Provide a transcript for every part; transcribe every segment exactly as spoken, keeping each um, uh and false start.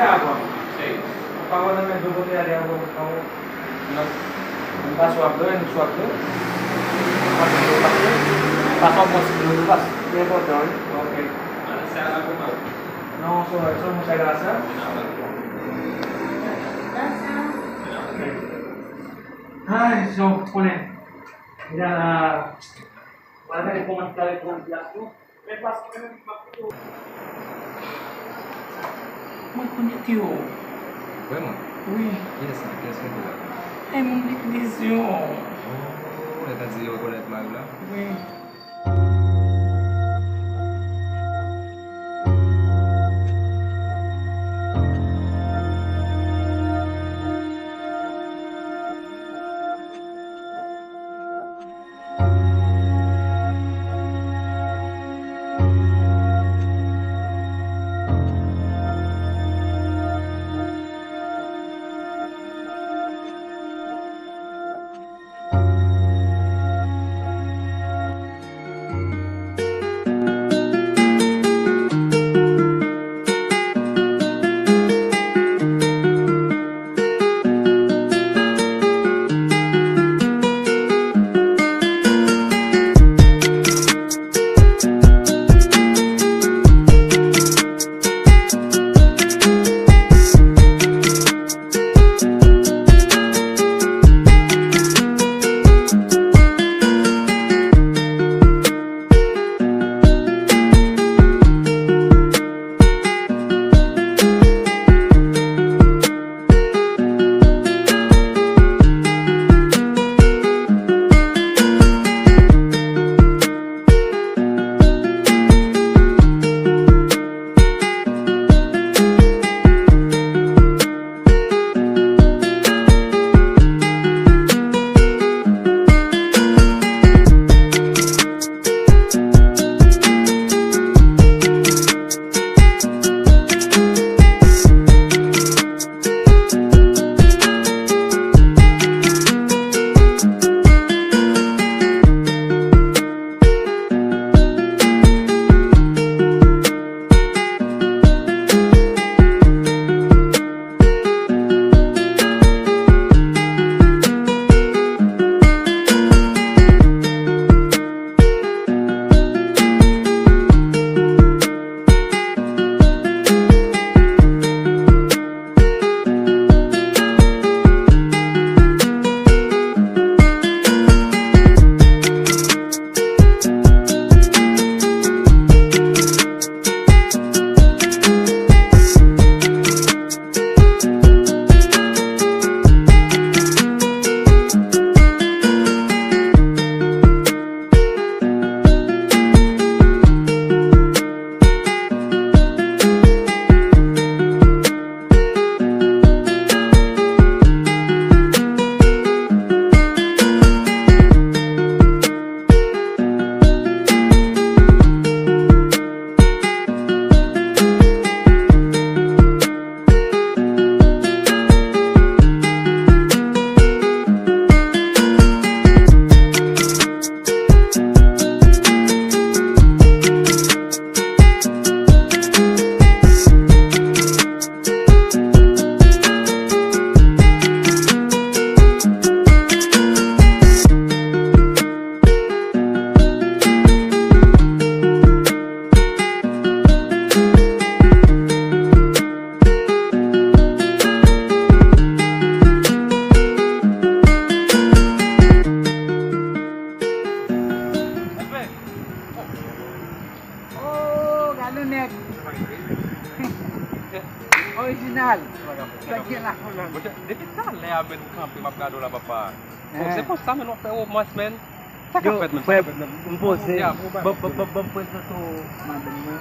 Avan. Ou pa wè nan men dlo kote ale avan ou pa wè. Non. M pa sou ap dwe, m sou ap dwe. M pa sou ap dwe. Pa sou ap mwen si dlo ou pas. Li enpòtan, wi. Ok. Non, se, se mwen chak la sa. Ay, so, konnen. Mwen gade kòman t ale pran plas nou. Mwen konnet yo. Vrèman? Wi. Kiyès la? Kiyès mete la? E moun legliz yo. Oh, lè ta di yo rekonèt mari w la? Wi. Oh, gade yon nèg. Orijinal. Sa k gen la, kolòn? Monchè, depi talè a, men m kanpe, m ap gade w la, papa. Bon, se konsa, men, w ap fè romans, men. Sa k ap fèt, men? Frè, m poze. Ban, ban, ban, ban m prezante w madanm mwen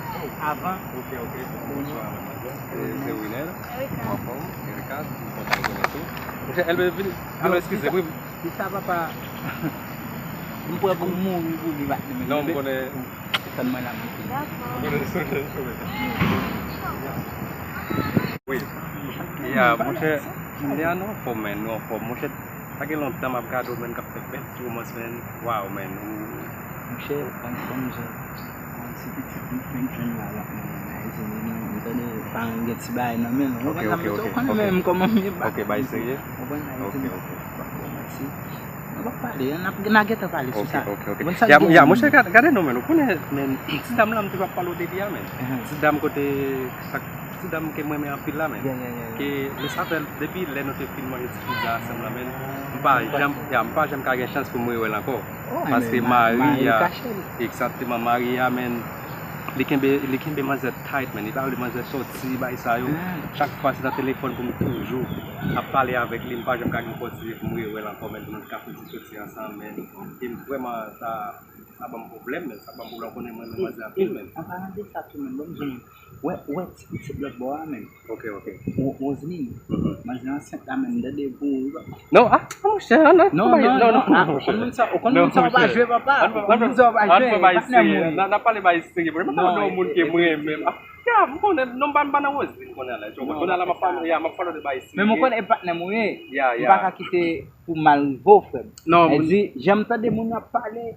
avan. Ok, ok. Bonswa, madmwazèl. Se, se Winel. Erika. Anfòm, Erika, m kontan rekonèt ou. Monchè, Elbe, vini. Alò, eskize, wi. Di sa, papa. M prè pou m mouri pou li, pa t menm. Non, m konnen. Tann mwen la, monchè. Dakò. Wi. Ya, monchè, kounye a nou anfòm, men, nou anfòm. Monchè, sa gen lontan m ap gade w, men, k ap fè bèl ti romans, men. Waw, men. Monchè, ban, ban m di w, se pitit m, men, m jwenn la, la, men. Mezanmi, non, m tande paran gen ti bagay nan men l. Ou konprann sa m vle di? Ou konnen menm kòman m ye, bak. Ok, bagay serye? Ou konprann bagay serye? Ok, ok. Bon, mèsi. Nou p ap pale, n ap, n a gentan pale sou sa. Ok, ok, ok. Ou konn sa k genyen. Ya, monchè, gade, gade non, men, ou konnen, men, ti dam la, m toujou ap pale w de li a, men. Ti dam kote, sa, ti dam ke m renmen anpil la, men. Ke, men sa fè, depi lè nou te fin manje ti pizza ansanm la, men, m pa janm, ya, m pa janm ka gen chans pou m rewè l ankò. Paske mari a, egzakteman, mari a, men, li kenbe, li kenbe manzè tight, men, li pa vle manzè soti, bay sa yo. Chak fwa se nan telefòn pou m toujou ap pale avèk li, m pa janm ka gen opòtinite pou m rewè l ankò, men, pou nou ka fè ti soti ansanm, men, e m vrèman, sa, sa ban m pwoblèm, men, sa ban m pwoblèm, konnen mwen, men, manzè anpil, men. An palan de sa tou, men, ban m di w, wè, wè, ti pitit lòt bò a, men. Ok, ok. Roseline, manzè ansent la, men, m tande pou... Non, ah, monchè, non, non, non, non, non, ou konn moun sa, ou konn moun sa w pa jwe, papa. Ou konn moun sa w pa jwe, patnè m ou ye. N ap pale bagay serye, bro. Mwen pa yon moun ke m renmen. Ah, ya, m konnen, non, m pa, m pa nan Roseline konnen la. Konnen la, m ap pale, ya, m ap pale de bagay serye. Men mwen konnen e patnè m ou ye. Ya, ya. M pa ka kite pou mal rive w, frè m. Non. Sa di, jan m tande moun yo ap pale,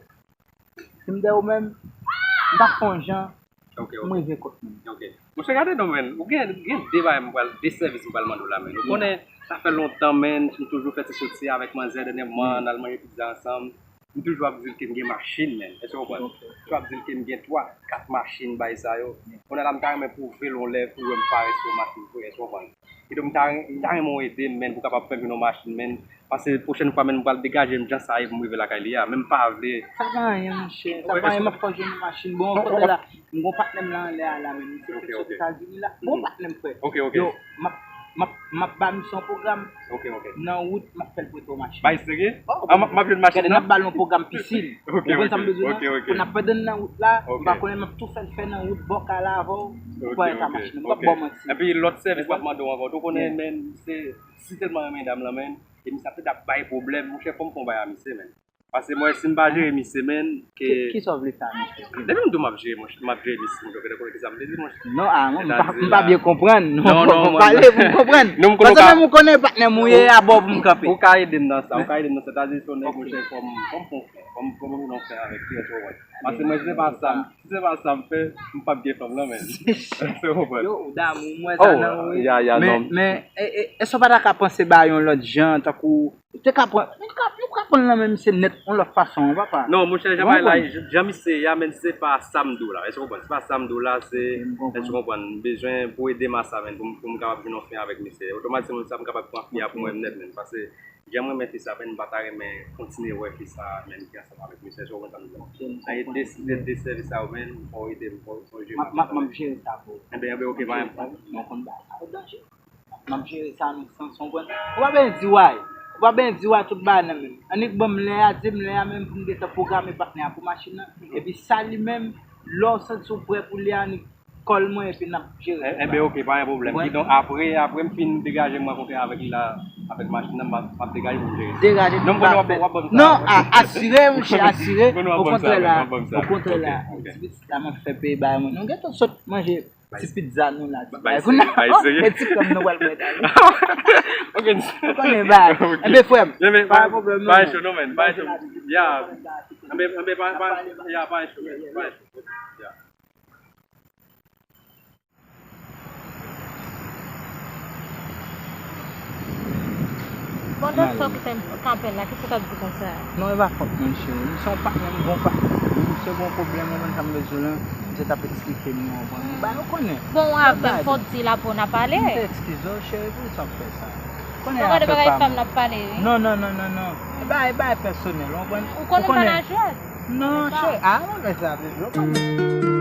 si m te ou menm, m t ap fè yon jan pou m rive kot moun. Ok. Monchè, gade non, men. Ou gen, gen de bagay m pral, de sèvis m pral mande w la, men. Ou konnen, sa fè lontan, men, m toujou fè ti soti avèk manzè dènyèman, n al manje pizza ansanm. M toujou ap di l ke m gen machin, men. Èske w konprann? M toujou ap di l ke m gen twa, kat machin, bagay sa yo. Kounye a la, m ta renmen pwouve l yon lè pou wè m parese yon machin vre, èske w konprann? Kidonk, m ta, m ta renmen w ede m, men, pou w kapab fè m jwenn yon machin, men. Paske pwochèn fwa, men, m pral degaje m jan sa ye pou m rive lakay li a. Men m pa vle. Sa pa anyen, monchè. Sa pa anyen, m ap fè w jwenn yon machin. Bon, kote la, m gon patnè m la anlè a la, men. Misye fèk sot Etazini la. Bon patnè m, frè. Ok, ok. Yo, m ap, m ap, m ap ba misye yon pwogram. Ok, ok. Nan wout, m ap fè l prete w machin. Bay serye? Oh, ah, m ap, m ap jwenn machin nan? Gade, n ap ba l yon pwogram pisin. Ok, ok. Ou konprann sa m bezwen nan? Ok, ok. Pou n ap pandan n nan wout la, m pa konnen m ap tou fè l fè nan wout bòkal la avè w. Ou pa wè sa machin nan. M p ap ba w manti. Epi lòt sèvis m ap mande w ankò. Ou konnen, men, se, si tèlman renmen dam lan, men, e misye ap ap bay pwoblèm, monchè, fò m fè yon bagay a misye, men. Paske mwen, si m pa jere misye, men, ke... Ki, kisa w vle fè a misye? Depi m di w m ap jere, monchè, m ap jere misye, monchè, w konnen kisa m vle di, monchè. Non, ah, mwen, m pa, m pa byen konprann. Non, non, non, pale pou m konprann. Paske menm ou konnen patnè m ou ye, a bò pou m kanpe. Ou ka ede m nan sa, ou ka ede m nan sa. Sa di se yon nèg, monchè, fò m, fò m fè yon fè, fò m, fò m fè yon fè avèk li, èske w konprann? Paske mwen, se pa sa, si se pa sa m fè, m p ap gen fanm nan, men. Èske w konprann? Yo, ou damou, m wè sa nan ou, wi. Men, men, e, e, èske w pa ta ka panse ba yon lòt jan, tankou Ou te ka pran, nou ka, nou ka pran l nan men misye nèt yon lòt fason, wi, papa. Non, monchè, jan bagay la, jan misye ye a, men se pa sa m di w la. Èske w konprann? Se pa sa m di w la, se, èske w konprann? M bezwen pou ede m a sa, men, pou m, pou m kapab jwenn yon fen avèk misye. Otomatikman, sa m kapab pran fi a pou mwen nèt, men. Paske, jan m renmen fi sa, men, m pa ta renmen kontinye wè fi sa, men, ki ansanm avèk misye. Èske w konprann sa m di w la? Nan de, de, de sèvis sa yo, men, fò w ede m, fò, fò w jere m. M ap, m ap, m ap jere sa pou ou. Enben, enben, ok, pa gen pwoblèm. Mwen konn bagay sa yo danje. M ap jere sa nan sans, w konprann? Ou pa bezwen di way. Ou pa bezwen di way tout bagay nan men m. Annik ban m lè a, di m lè a menm pou m gentan pwograme patnè a pou machin nan. Epi sa li menm, lè w santi w prè pou li a, annik kòl mwen epi n ap jere tout bagay. Enben, ok, pa gen pwoblèm. Kidonk, apre, apre m fin degaje m rankontre avèk li la, avèk machin nan, m ap, m ap degaje pou m jere sa. Degaje tout bagay. Non, a, asire, monchè, asire. Okontrè la, okontrè la, ti pitit la m ap fè peye bagay mwen. Nou gentan sot manje. Ti pizza nou la, ti bagay. Bay serye, bay serye. E ti krèm nou pral mete. Ok. Ou konnen bagay. Enben, frè m, pa gen pwoblèm non. Bay cho non, men. Bay cho. Ya. Enben, enben, pa, pa, ya, bay cho, men. Bay cho. Ya. Bon, dòk sa w kite m kanpe la, kisa w t ap di konsa? Non, e pa fòt mwen, cheri. M se yon patnè, m gon patnè. Misye gon pwoblèm, ou konn sa m bezwen la. Misye t ap eksplike m, ou konprann. Bagay, ou konnen. Bon, ou avè m, fò w di l apre n a pale. M te eskize w, cheri, poukisa w fè sa? Konnen afè pa m. Bagay fanm n ap pale, wi. Non, non, non, non, non. E bagay, bagay pèsonèl, ou konprann? Ou konnen m pa nan jwèt. Non, cheri, a, mwen fè sa, bebe, ou konprann?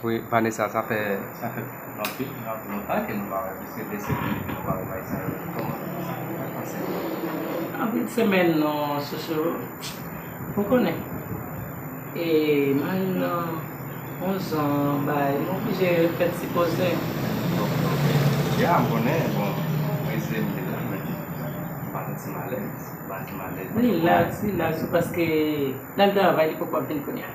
Wi, Vanessa, sa fè, sa fè anpil, anpil lontan ke nou pa wè, piske de semèn ke nou pa wè, bagay sa yo, kòman sa pase? Anpil semèn non, chouchou. Ou konnen. E, mari m nan, yon jan, bay, m oblije fè ti poze. Ya, m konnen, bon, mwen se Ti malèz, pa ti malèz. Rilaks, rilaks, ou paske l al travay, li poko ap vin kounye a.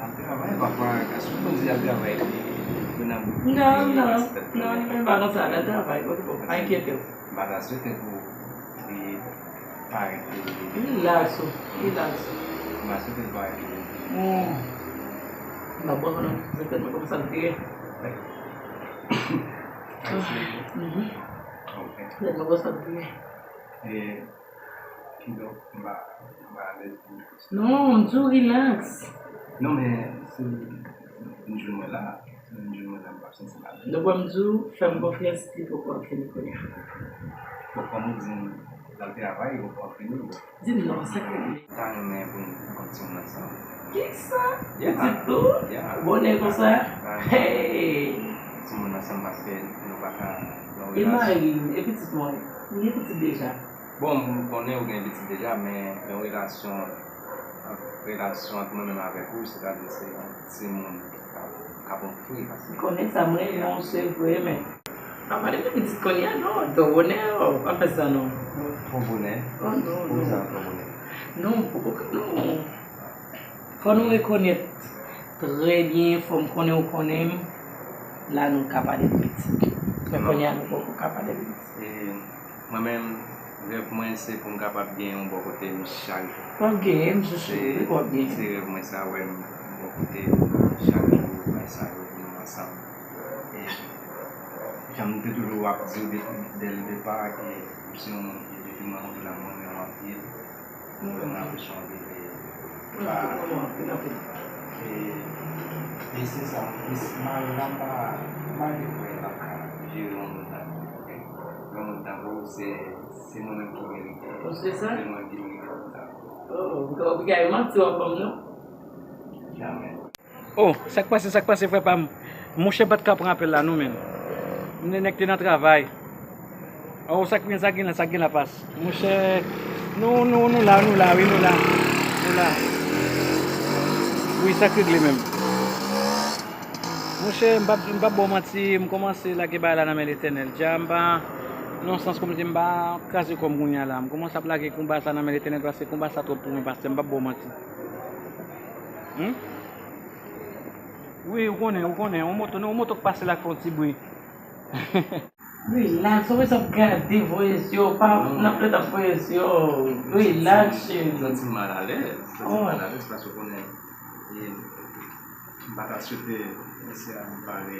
Al travay, pafwa, gason, mwen di al travay, li, li nan bout. Non, non, non, li pa konsa, l al travay, poko, pa enkyete w. M pa ta swete pou li parèt li. Rilaks ou, rilaks ou. M pa swete li parèt li. Hmm. M ap bwè konnen se tèlman konsa l vire. Tèlman konsa l vire. E, kidonk, m pa, m pa alèz pou. Non, m di w rilaks. Non, men si w vin jwenn mwen la, si w vin jwenn mwen la, m p ap santi m alèz. Donk, wè m di w, fè m konfyans, li poko ap vini kounye a. Bon, kòm ou di m, l al travay, li poko ap vini, bon. Di m non, sa k regle? M ta renmen pou n fè yon timoun ansanm. Kisa? Yeah. Pitit tou? Yeah. Bonè konsa? Yeah. Hey! Timoun ansanm paske nou pa ka nan yon relasyon. E mari m, e pitit mwen? M gen pitit deja. Bon, m konnen ou gen pitit deja, men yon relasyon, relasyon ant mwen menm avèk ou, sètadi se yon timoun k ap, k ap ofri, paske. M konnen sa, mwen renmen w, se vre, men pa pale de pitit kounye a, non, twò bonè, w pa fè sa, non. Twò bonè? Oh, non, non. Poukisa twò bonè? Non, poko, non. Fò nou rekonèt trè byen, fò m konnen ou konnen m, la nou ka pale de pitit. Men kounye a, nou poko ka pale de pitit. E, mwen menm, rèv mwen, se pou m kapab genyen w bò kote m chak jou. W ap genyen m, se, se, w ap genyen. Se rèv mwen sa, wè m bò kote m chak jou, wè sa yo, nou ansanm. E, jan m te toujou ap di w depi, dè le depa, ke m se yon moun ki, depi mwen rantre la, mwen renmen w anpil. Mwen renmen w anpil, e, pa, e, e se sa, e se, mari la, m pa, m pa gen frè l ap ka jere yon moun tankou w, oke? Yon moun tankou w, se, se mwen menm ki merite. Oh, se sa? Se mwen ki merite yon moun tankou w. Oh, w gen manti w ap ban m, non? Jamè. Oh, sa k pase, sa k pase, frè pa m? Monchè, m pa t ka pran apèl la, non, menm. M, nèg te nan travay. Oh, sa k gen, sa k gen la, sa k gen la pas. Monchè, nou, nou, nou la, nou la, wi, nou la. Nou la. Wi, sa k regle menm. Monchè, m p ap, m p ap ba w manti, m kòmanse lage bagay la nan men Letènèl. Dja m pa, nan yon sans kòmsi m pa kraze kò m kounye a la. M kòmanse ap lage konba sa nan men Letènèl, paske konba sa twòp pou mwen, pastè, m p ap ba w manti. Hmm? Wi, ou konnen, ou konnen, yon moto, yon moto k pase la k fè yon ti bri. Rilaks, ou bezwen ap gade voye zye w, pa nan plent ap voye zye w. Rilaks, cheri. Santi m malalèz, santi m malalèz paske ou konnen, e, m pa ta swete mesye a vin pale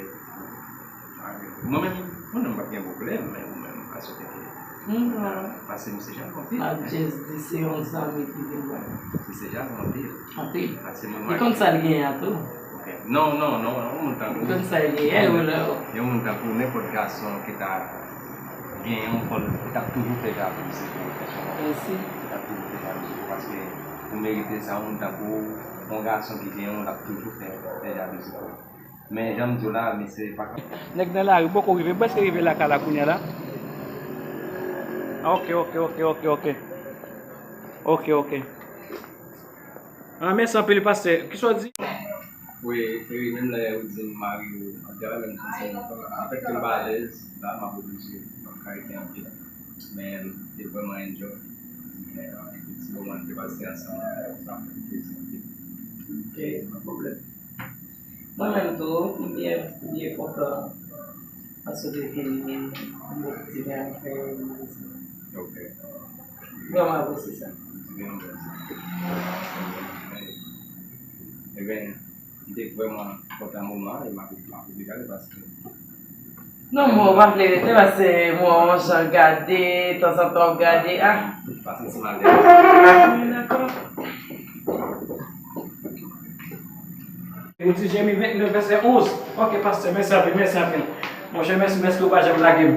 avèk ou. Mwen menm, mwen menm m p ap gen pwoblèm, men ou menm, m pa swete ke. Non. Paske misye jalou anpil. M ap just di se yon zanmi ki vin wè m. Misye jalou anpil. Anpil. Paske mwen. Li konn sa l genyen an tou. Ok. Non, non, non, yon moun tankou. Li konn sa l genyen, wi, la. Yon moun tankou nenpòt gason ki ta genyen w, fò l, li t ap toujou fè jalouzi pou ou, pèsonèlman. Mèsi. Li t ap toujou fè jalouzi pou ou, paske ou merite sa, yon moun tankou w, yon gason ki genyen w, l ap toujou fè, fè jalouzi pou ou. Men jan m di w la, misye pa ka. Nèg nan lari poko rive, m prèske rive lakay la kounye a la. Ok, ok, ok, ok, ok. Ok, ok. Ah, mèsi anpil, pastè. Kisa w di? Wi, wi, menm lè ou di m mari w, an te la menm santi m, anfèt ke m pa alèz, la, m ap oblije, m ap ka rete anpil. Men, m te vrèman enjoy. Men, anpil ti moman n te pase ansanm, sa fè m plezi anpil. Ok, pa pwoblèm. Mwen menm tou, m byen, m byen kontan. Paske te vin yon ti byen fè. Ok. Vrèman apresye sa. Ti byen fè. Ebyen, m te vrèman kontan moman an, e m ap, m ap oblije ale paske. Non, mwen, w pa vle rete paske mwen, yon jan gade, tanzantan w ap gade, ah. Pase ti malèz. Dakò. Ou di Jeremi vennèf, vèsè onz. Ok, pastè, mèsi anpil, mèsi anpil. Monchè, mèsi, mèsi, ou pa janm lage m.